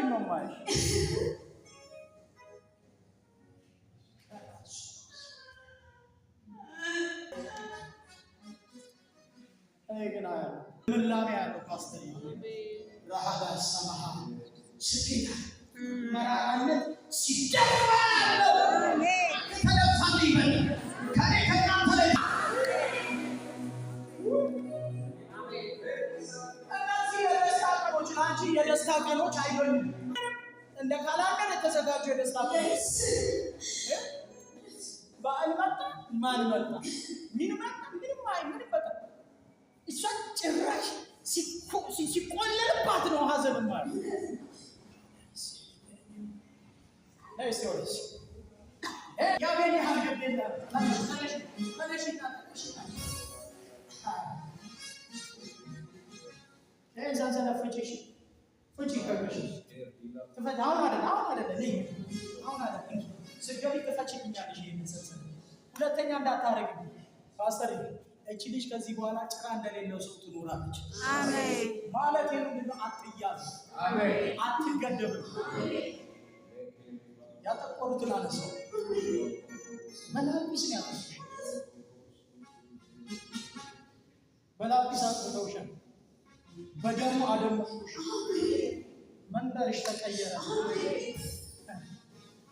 ብቻሽን ነው የማይሽ። እኔ ግን አያለሁ፣ ልምላሜ ያለው ፓስተር ረሃብ ሰማሃ ስኬታ መራራነት ሲደፋ ያለው ተደፋልኝ በል ከኔ ከእናንተ ላይ። እነዚህ የደስታ ቀኖች ለአንቺ የደስታ ቀኖች አይደሉም። እንደ calendar የተዘጋጁ የደስታ ቀኖች። በዓል መጣ፣ ማን መጣ፣ ምን መጣ፣ ምንም አይ ምንም በቃ እሷ ጭራሽ ሲቆለልባት ነው ሀዘን ማለት። እስቲ ወደዚህ ያገኘሃል። ግድ የለም። ተነሽ፣ ተነሽ፣ ተነሽና ተነሽና ይሄን ሰንሰለት ፍጪ። እሺ ፍጪ። ከግሽ ትፈት አሁን አይደለ፣ አሁን አይደለ፣ ነይ፣ አሁን አይደለ። እንኪ ስትገቢ ትፈቺልኛለሽ ይሄንን ሰንሰለት፣ ሁለተኛ እንዳታረጊ። ፓስተር፣ እቺ ልጅ ከዚህ በኋላ ጭራ እንደሌለው ሰው ትኖራለች። አሜን። ማለት ምንድን ነው? አትያዝ፣ አትገደብም። ያጠቆሩትን አነሳው። በላጲስ ነው ያጠቁሽ። በላጲስ አጥርተውሻል። በደሙ አደመቁሽ። መንደርሽ ተቀየረ።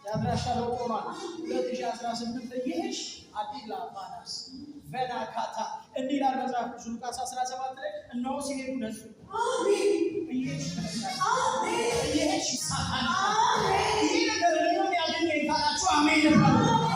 የአድራሻ ለውጥ ሆኗል። 2018 እየሄድሽ አዲላ ፋናስ ቬናካታ እንዲህ ይላል መጽሐፍ ቅዱስ ሉቃስ 17 ላይ፣ እነሆ ሲሄዱ ነጹ። እየሄድሽ ትነጻለሽ። እየሄድሽ ይሳካል። ይህ ነገር ምንም ያገኘኝ ካላችሁ አሜን በሉ።